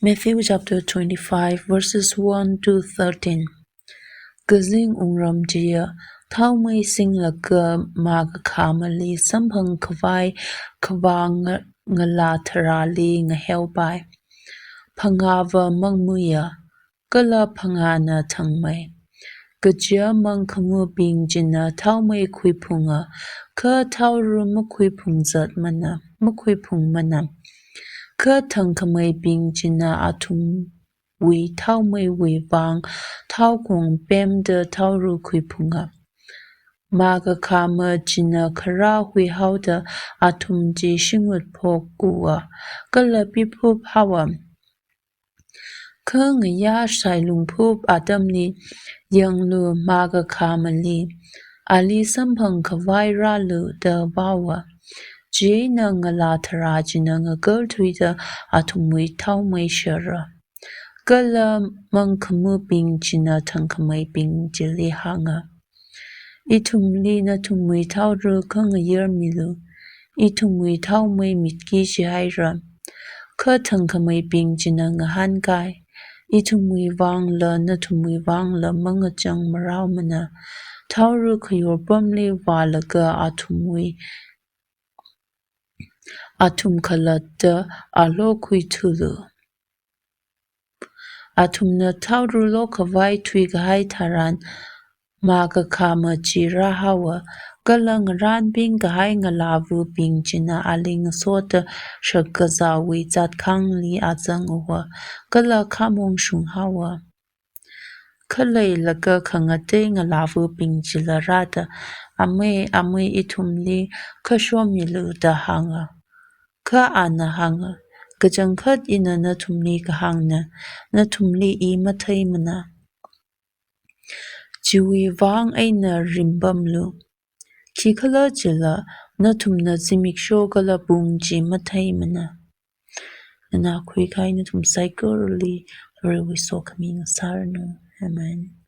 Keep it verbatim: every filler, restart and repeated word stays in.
Matthew chapter twenty-five, verses one to thirteen. Kazing wungram chiya, thaomei singlaga makakhāmali samphang khavai khavā nga-, ngalā tharāli ngaheopai. Phangāva mangmuiya, kala phangāna thangmei. Kajiya mangkhamabing china thaomei khuiphunga, kha thaora makhuiphungzatmana, makhuiphungmana. Kha thangkhameibing china athumwui thaomeiwui vang thaokong pemda thaora khuiphunga. Makakhāma china kharā huihaoda athum chi shingutphok uwa, kala piphup haowa. Kha ngayā shailungphup atamli, yanglu makakhāmali, ali samphang khavai rālu da vaowa. Chieina ngalā tharā china ngakarthuida athumwui thaomei shara. Kala mangkhamabing china thangkhameibing chili hānga, Ithumli nathumwui thaora khangayar milu. Ithumwui thaomei mitki chihaira. Kha thangkhameibing china ngahānkai, Ithumwui vangla nathumwui vangla mangachang maraomana. Thaora khayor pamli vālaga athumwui, athum khalatta alo khuithulu. Athumna thaora lokhavai thuikahai tharan, makakhāma chi rāhaowa, kala ngarānping kahai ngalāvabing china ali ngasoda shakkazāwui zatkhangli azang uwa, kala khamong shunghaowa. Khaleilaga khangatei ngalāvabing chila rāda, Amei, amei, ithumli kashom milu da hānga. Kha ana hānga, Kachangkhat ina nathumli kahāngna, nathumli i matheimana. Chiwui vang eina ringpamlu. Khikhalajila nathumna zimiksho kala pung chi matheimana. Nana khuikahai nathum saikorali Varewui sokhami ngasāranu. Amen.